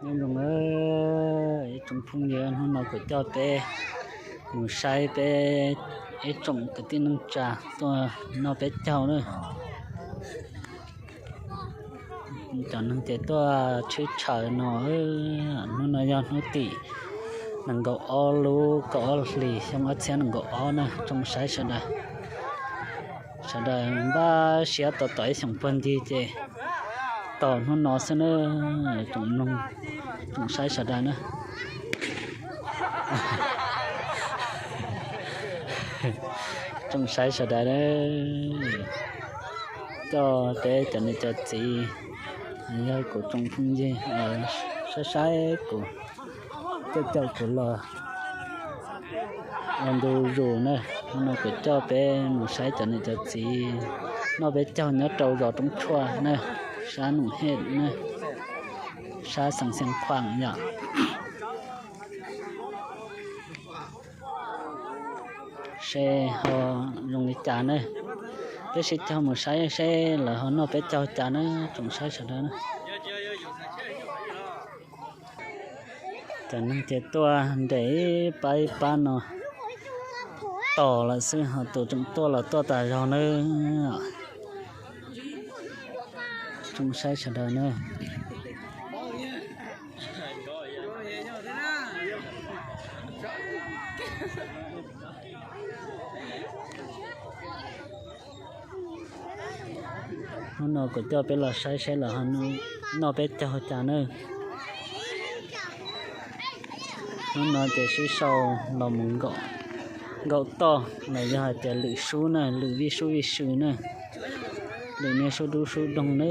Nyob zoo ib tsoom phooj ywg, hnub no kuv coj peb mus saib peb ib tsoom kwv tij neej tsa tuaj noj peb caug na. Cov neeg ces tuaj tshwj tshaws no. Hnub no yog hnub tim nees nkaum ob lub kaum ob hlis xyoo ob txhiab nees nkaum ob na, tsoom saib sawv daws. Sawv daws npaj siab tos tom ib xyoos puag ncig ces tos hnub no xwb na, tsoom mloog, tsoom saib sawv daws na. Tsoom saib sawv daws, coj peb cov niam cov txiv, yog kuv tsoom phooj ywg saib saib kuv, coj coj kuv los ua ntu zus na. Hnub no kuv coj peb mus saib cov niam cov txiv noj peb caug nyob rau zos Roob Tshuaj na, sab Noom Hej na, sab xeev Xeev Khuam yom. Seb ho zoo li cas na, peb sib caug mus saib seb lawv ho noj peb caug cas na, tsoom saib sawv daws na. Cov neeg ces tuaj nres ib pab ib pab no tos lawm xwb, ho tus tseem tuaj los tuaj tas zog na. Tsoom saib sawv daws na. Hnub no kuv coj peb los saib saib lawv ho noj peb caug cas na. Hnub no ces sib sau los mus nkaum toj los yog hais tias lwm sub na, lwm vij sub vij sw na, lwm niag sub dub sub doog na.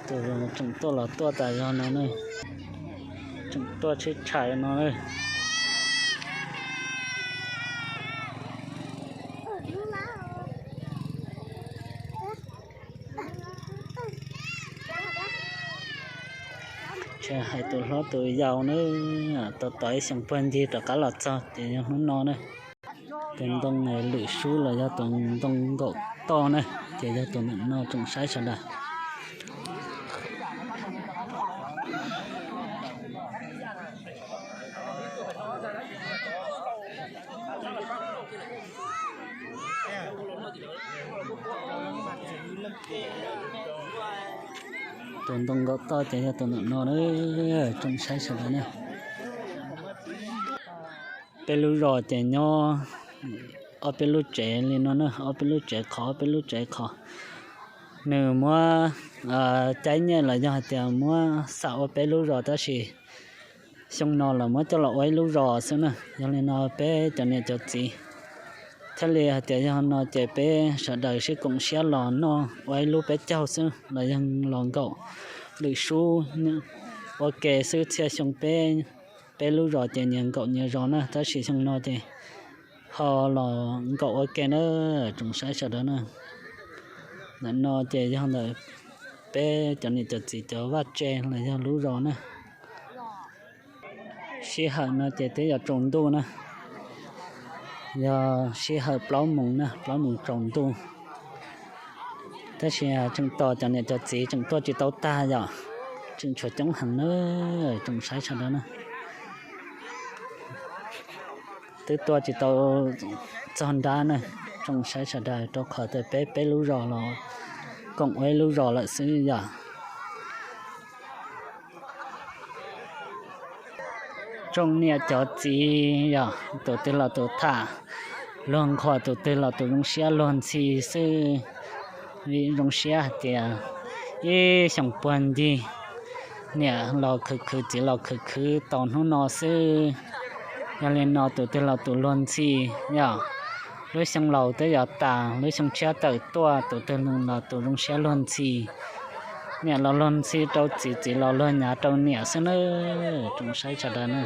Tus tseem tuaj los tuaj tas zog no na, tseem tuaj tshwj tshaws no na. Tsis hais tus hlob tus yau na, tos tos ib xyoos puag ncig rov qab los txog ces yog hnub no na. Tus ntoo lwm sub los yog tus ntoo nkaum toj na, ces yog tus ntawm no tsoom saib sawv daws. Tus ntoo nkaum toj ces yog tus ntawm no na, tsoom saib sawv daws na. Peb lub zos ces nyob ob peb lub tsev li no na, ob peb lub tsev qhov, ob peb lub tsev qhov. Nws muab caij nyiaj los yog hais tias muab xam ua peb lub zos tab sis xyoo no los muab coj los ua ib lub zos xwb na. Yog li no peb cov niam cov txiv thiaj li hais tias yog no ces peb sawv daws sib koom siab los noj ua ib lub peb caug xwb los yog los nkaum lwm sub ua ke xwb. Txhia xyoo peb, peb lub zos ces nyias nkaum nyias zos na, tab sis xyoo no ces ho los nkaum ua ke na, tsoom saib sawv daws na. Ntawm no ces yog ntawm peb cov niam cov txiv cov vaj tse los yog lub zos na. Sij hawm no ces twb yuav tsaus ntuj na, yog sij hawm plaub moos na, plaub moos tsaus ntuj. Tab sis tseem tos cov niam cov txiv tseem tuaj tsis tau tag yom, tseem tshuav coob heev na, tsoom saib sawv daws na. Twb tuaj tsis tau txog nrab na, tsoom saib sawv daws, rau qhov tias peb peb lub zos los koom ua ib lub zos lawm xwb yom. Tsoom niam cov txiv yog tus twg los tus tham, luag nqhuas tus twg los tus zoo siab luag ntxhi xwb. Vim zoo siab hais tias ib xyoos puag ncig niam los khwv khwv txiv los khwv khwv tos hnub no xwb. Yog li no tus twg los tus luag ntxhi yog lub xyoo laus twb yuav tas, lub xyoo tshiab tawm tuaj tus twg los tus zoo siab luag ntxhi. Niam los luag ntxhi rau txiv, txiv los luag nyav rau niam xwb na, tsoom saib sawv daws na.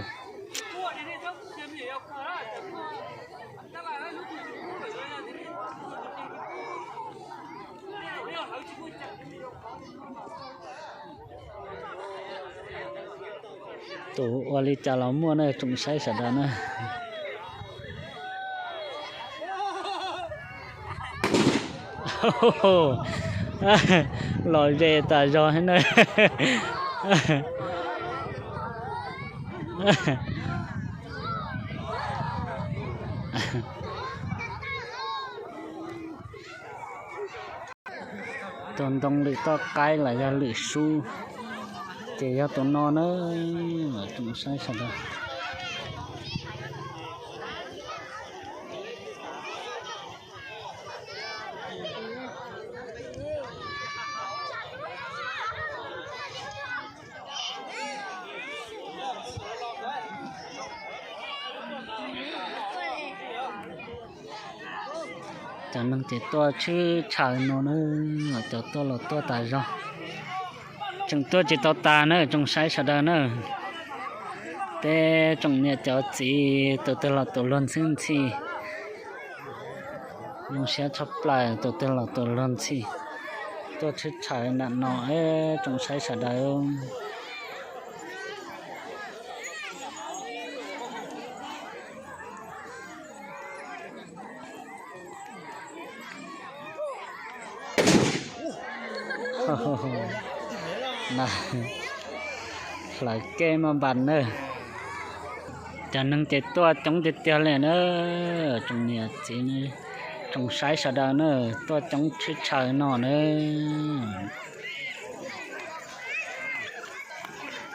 Tus ua li cas los muaj na, tsoom saib sawv daws na. Lom zem tas zog na. Tus ntoo lwm toj qaib los yog lwm sub, ces yog tus no na, tsoom saib sawv daws. Cov neeg ces tuaj tshwj tshaws no na, cov tuaj los tuaj tas zog. Tseem tuaj tsis tau tas na, tsoom saib sawv daws na. Peb tsoom niam cov txiv tus twg los tus luag ntxhi ntxhi, zoo siab tshaj plaws tus twg los tus luag ntxhi. Tuaj tshwj tshaws nram no, tsoom saib sawv daws. Hlawv kej maj npas na. Cov neeg ces tuaj coob tiag tiag li na, tsoom niam txiv, tsoom saib sawv daws na, tuaj coob tshwj tshaws no na.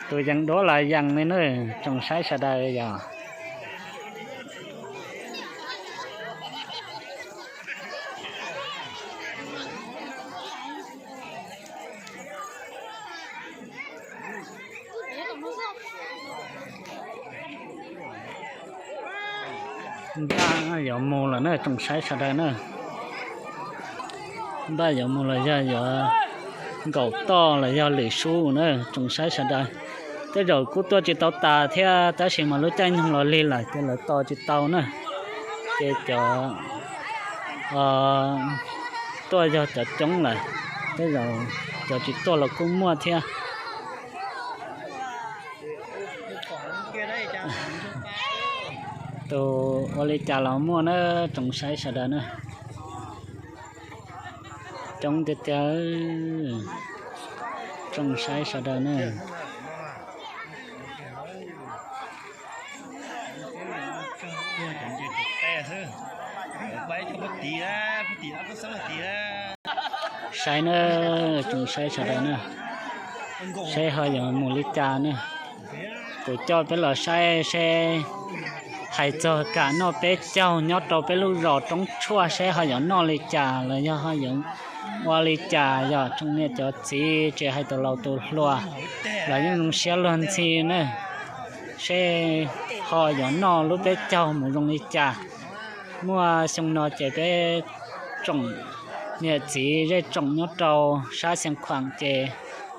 Tus yees duab los yees li na, tsoom saib sawv daws yog. Npaj yuav mus lawm na, tsoom saib sawv daws na. Npaj yuav mus los yog yuav nkaum toj los yog lwm sub na, tsoom saib sawv daws. Tej zaum kuj tuaj tsis tau tas thiab, tab sis mas lub caij nyoog los lig lawm ces lawv tos tsis tau na. Ces cov tuaj yog cov coob lawm, tej zaum cov tsis tuaj los kuj muaj thiab. Tus ua li cas los muaj na, tsoom saib sawv daws na. Coob tiag tiag, tsoom saib sawv daws na. Saib na, tsoom saib sawv daws na, saib ho yuav mus li cas na. Kuv coj peb los saib seb, hais txog kam noj peb caug nyob rau peb lub zos Roob Tshuaj seb ho yuav noj li cas los yog ho yuav ua li cas. Yog tsoom niam cov txiv tsis hais tus laus tus hluas los yeej zoo siab luag ntxhi na, seb ho yuav noj lub peb caug mus zoo li cas. Muaj xyoo no ces peb tsoom niam txiv zej tsoom nyob rau sab Xeev Khuam ces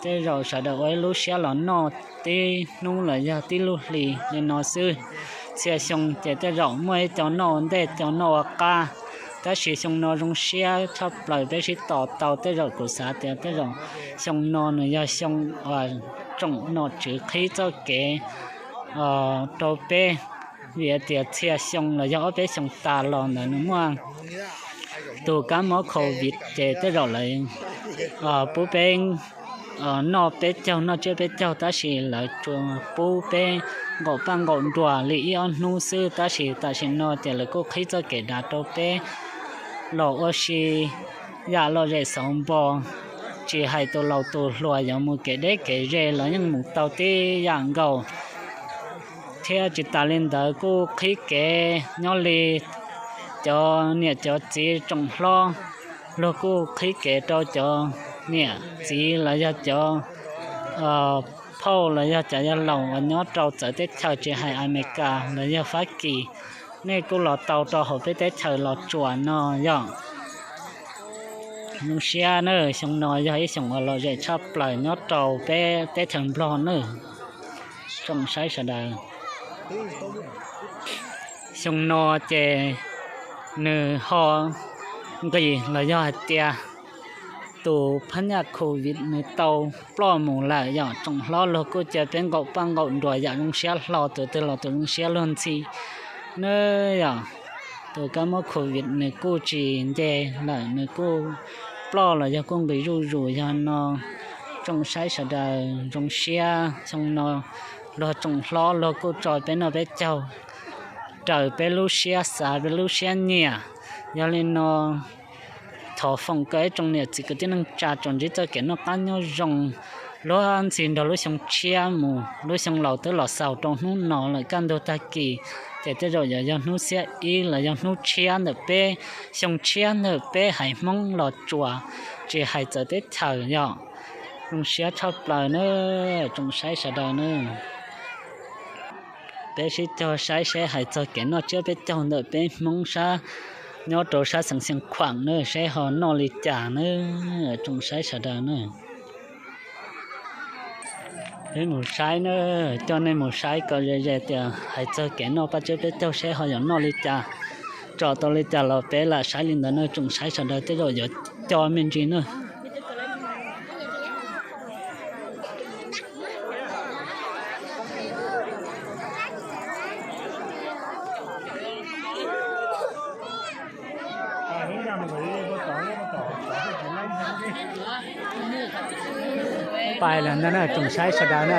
tej zaum sawv daws ua ib lub siab los noj tib hnub los yog tib lub hlis li no xwb. Txhia xyoo ces tej zaum muaj ib co noj ua ntej co noj ua qab, tab sis xyoo no zoo siab tshaj plaws peb sib tos tau. Tej zaum kuv xav tias tej zaum xyoo no nws yog xyoo tsoom nom tswv qhib txoj kev rau peb, vim tias txhia xyoo los yog ob peb xyoo tas los ntawd nws muaj tus kab mob covid ces tej zaum lawv pub peb noj peb caug noj tsiab peb caug, tab sis lawv tsuas pub peb nqaum paj nqaum nruas li ib ob hnub xwb. Tab sis tam sim no ces lawv kuj qhib txoj kev dav rau peb los ua si yam lom zem xauv npo. Tsis hais tus laus tus hluas yuav mus kev deb kev ze los yeej mus tau tib yam nkaus. Thiab tsis tas li ntawd kuj qhib kev nyob li cov niam cov txiv tsoom hlob, luag kuj qhib kev rau cov niam txiv los yog cov phauj los yog cov yawg laus uas nyob rau txawv teb chaws tsis hais Amelikas los yog Fab Kis, nej kuj los tau rau hauv peb teb chaws Los Tsuas no yog zoo siab nawb. Xyoo no yog ib xyoo uas lom zem tshaj plaws nyob rau peb teb chaws Nplog nawb, tsoom saib sawv daws. Xyoo no ces nws ho nqis los yog hais tias tus phab nyaj covid nws tau ploj mus lawm yog tsoom hlob luag kuj cia peb nqaum paj nqaum nruas yam zoo siab hlo, tus twg los tus zoo siab luag ntxhi nawb yog. Tus kab mob covid nws kuj tsis nce lawm, nws kuj ploj los yog kuj nqis zuj zus yog no. Tsoom saib sawv daws zoo siab, xyoo no luag tsoom hlob luag kuj tso peb noj peb caug raws peb lub siab xav peb lub siab nyiam. Yog li no thov foom kom ib tsoom niam txiv kwv tij neej tsa tsuas ntsib txoj kev noj qab nyob zoo luag ntxhi nrog lub xyoo tshiab mus. Lub xyoo laus twb los xaus rau hnub no lawm, kaj ntug tag kis ces tej zaum yuav yog hnub xiab ib los yog hnub tshiab ntawm peb, xyoo tshiab ntawm peb haiv Hmoob Los Tsuas, tsis hais txawv teb chaws yom. Zoo siab tshaj plaws na, tsoom saib sawv daws na. Peb sib cog saib seb hais txog kev noj tsiab peb caug ntawm peb Hmoob sab, nyob rau sab xeev Xeev Khuam na, seb ho noj li cas na, tsoom saib sawv daws na. Peb mus saib na, coj nej mus saib kom ze ze tias hais txog kev noj paj tsiab peb caug seb ho yuav noj li cas, tsom tau li cas los peb lam saib li ntawd na, tsoom saib sawv daws, tej zaum yuav co me ntsis na. Pais lawm ntag na, tsoom saib sawv daws na.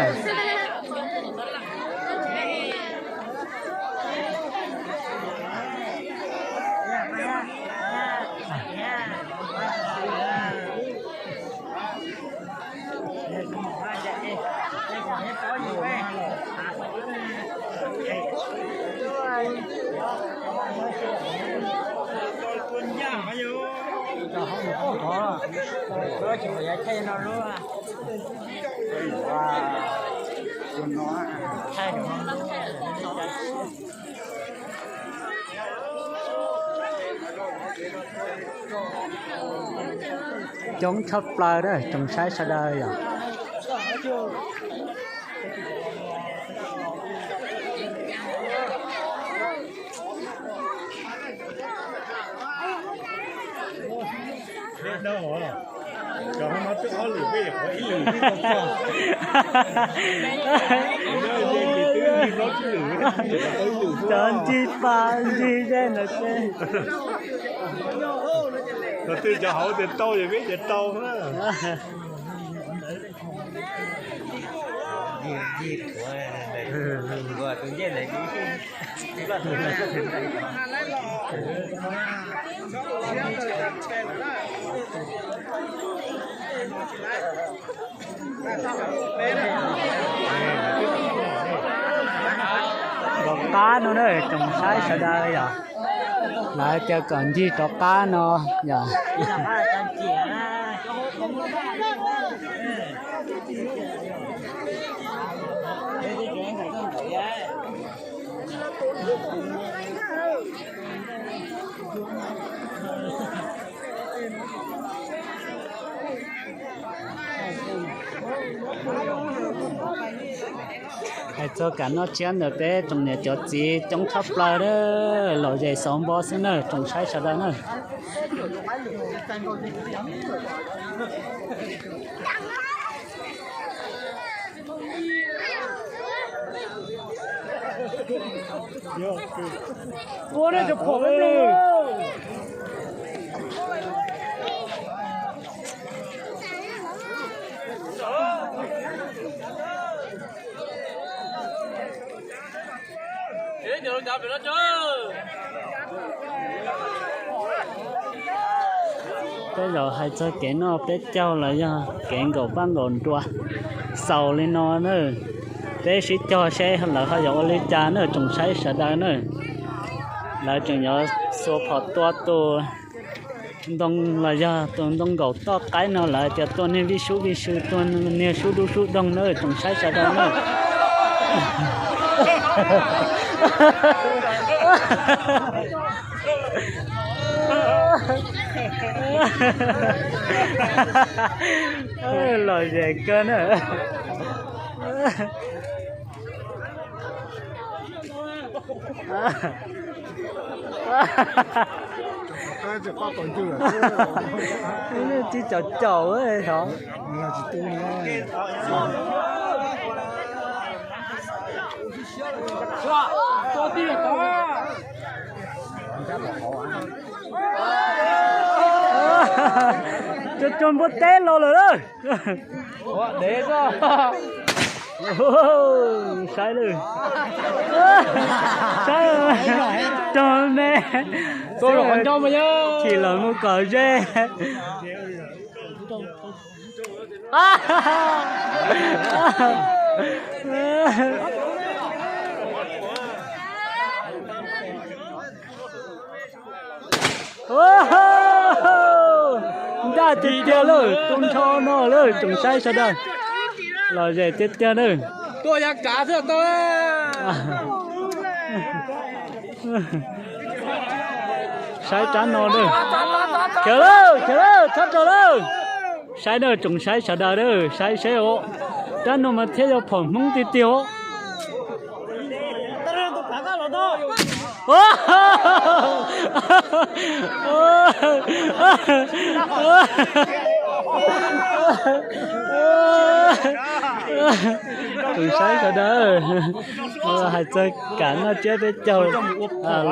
Coob tshaj plaws na, tsoom saib sawv daws yom. Cov ncig pas ncig ze ntawd ces, thaum twg cov hauv tias tau ces peb ces tau na. Rov qab no na, tsoom saib sawv daws yom, lawv tias kom ncig rov qab no yom. Hais txog kev noj tsiab ntawm peb tsoom niam cov txiv coob tshaj plaws, lom zem xauv npo xwb na, tsoom saib sawv daws na. Tej zaum hais txog kev noj peb caug los yog kev nkaum paj nkaum nruas xaus li no na, peb sib cog seb lawv ho yuav ua li cas na, tsoom saib sawv daws na. Lawv tseem yuav xuas phom tua tus ntoo los yog tus ntoo nkaum toj qaib no, lawv tias tua niag vij sub vij sw, tua niag sub dub sub doog na, tsoom saib sawv daws na. Lom zem kawg na. Tib caum caum hov. Cov cog npua teb los lawm lawm. Saib lawm, saib cog me, chim los mus kom ze. Ncaj tiag tiag lawm, tu nrho no lawm tsoom saib sawv daws. Lom zem tiag tiag nawb. Saib rab no lawm. Khiav lawm, khiav lawm, txhob rau lawm. Saib nawb tsoom saib sawv daws, saib seb os, rab no mas thiaj yog phom Hmoob tiag tiag os. Tsoom saib sawv daws, hais txog kam noj tsiab peb caug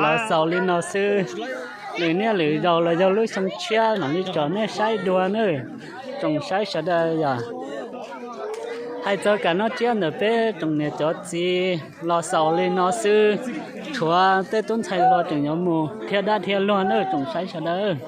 los xaus li no xwb. Lwm niaj lwm zaus los yog lub xyoo tshiab mam li tsom nej saib dua nawb. Tsoom saib sawv daws yom, hais txog kam noj tsiab ntawm peb tsoom niam cov txiv los xaus li no xwb. Tshuav tej tub ntxhais hluas tseem yuav mus dhia dab dhia luag nawb tsoom saib sawv daws.